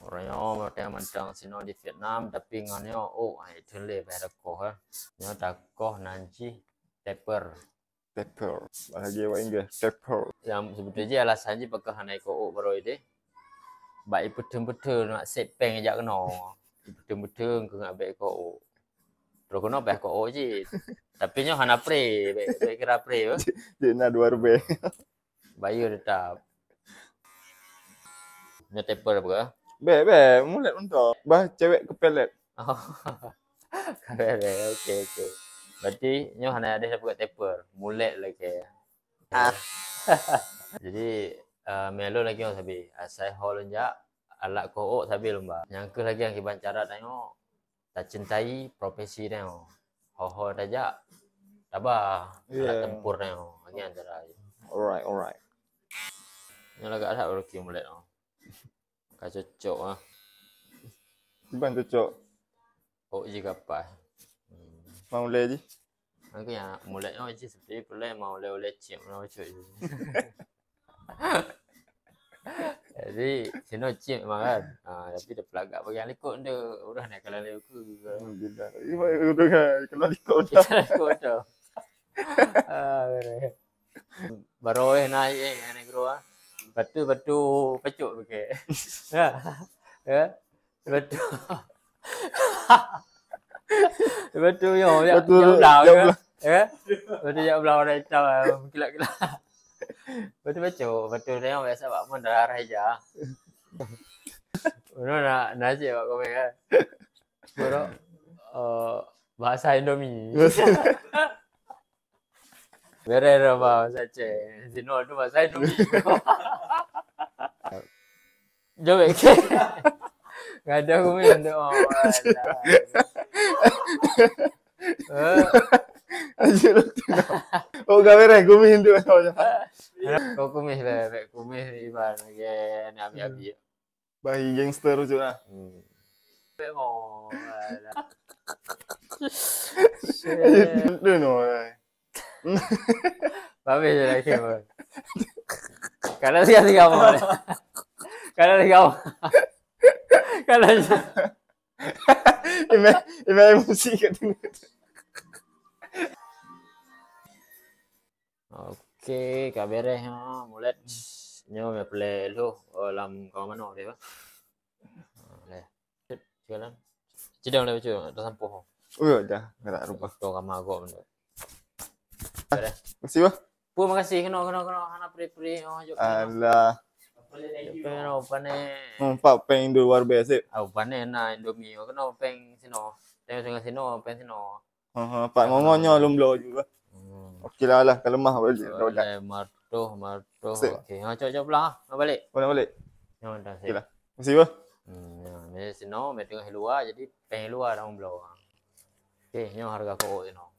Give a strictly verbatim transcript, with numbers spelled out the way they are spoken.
Uroe nyoe watèe mantong sinoe di Vietnam, tapi ngon nyoe ôk, hai, teun lé bèk takoh, eh. Nyoe takoh nan jih pepper. Pepper. Bahasa Jawa Inggris, pepper. Nyang seubeutôi jih alasan jih pakon hana ikoh ôk baroe deh. Bak ipeutheun-peutheun nak sép péng jak keunoe. Ipeutheun-peutheun keu ngabek ikoh ôk. Terus keunoe payah ikoh ôk cit. Tapi nyoe hana pre, bèk, bèk kira pre. Cit na dua ribèe. Bayeue teutap. Nyoe taper apa? Bèk, bèk, mulai untuk. Bah cewek kepelet. Oh. Bèk, bèk. Okey, okey. Berarti nyoe hana ada siapa kat taper. Mulai lagi. Ah. Jadi, uh, melo lagi orang sabi. Asai hol jak alat kohok sabi lomba. Nyang keuh lagi yang kiban cara tengok. Tacintai profesi nyoe. Ho-ho tajak, taba alat tempur nyoe. Lagi antara. Alright, alright. Nyoe lagak that Rocky Mulek nyoe. Ka cocok ah. Kiban cocok. Oh, ji kapai. Mau le ji. Aku yang Mulek nyoe ji seperti pulai mau le-le cip nyoe cocok ji. Jadi, sinoe cit memang kan. Ha, tapi dah pelagak bagian likot tu. Udah nak kalau lewat ke. Alhamdulillah. Ibu udah kan kalau likot dah. Likot tu. Ah, baru eh naik eh naik guru ah. Batu batu pecuk pakai. Ya. Ya. Batu. Batu yo, ya. Batu jak belau. Ya. Batu jak belau dah hitam. Kilat-kilat. Betul-betul, betul tengok biasa Pak Mun dalam raja. Betul nak nasi Pak Komeng kan. Buruk uh, bahasa Indomie. Beres dah bahasa Aceh. Sino tu bahasa Indomie. Jom eh. Gak ada komen tu. Oh, Anjir. Oh, gak beres kumis tu. Kau kumis lah, bek kumis iban lagi ni abi-abi. Bahi gangster tu lah. Hmm. Bek mau. Anjir, tu no. Habis je lagi. Kalau tiga tiga apa? Kalau tiga apa? Kalau Imai, imai emosi kat tengah. Okey, ka beres ha, mulet. Nyoe meh play lho oh, lam kawan mano dia. Leh. Jalan. Cidang dah baca, dah sampoh. Oh ya dah, gerak rupa. Tu kamar gua benda. Terima kasih bah. Pun makasih kena kena kena hana peri-peri oh jok. Alah. Kena pane. Nampak peng Indo luar biasa. Au pane na Indomie kena peng sino. Tengok tengah sino peng sino. Ha ha, pak ngongo nyo lom bloe juga. Hmm. Okey lah lah, kalau mah boleh. Boleh martoh martoh. Okey, ha cok cok pulang ah. Balik. Boleh balik. Nyoh dah. Okey lah. Masih bah. Hmm, ya, ni sino meh tengah luar jadi peng luar dah bloe. Okey, nyoh harga kok sino.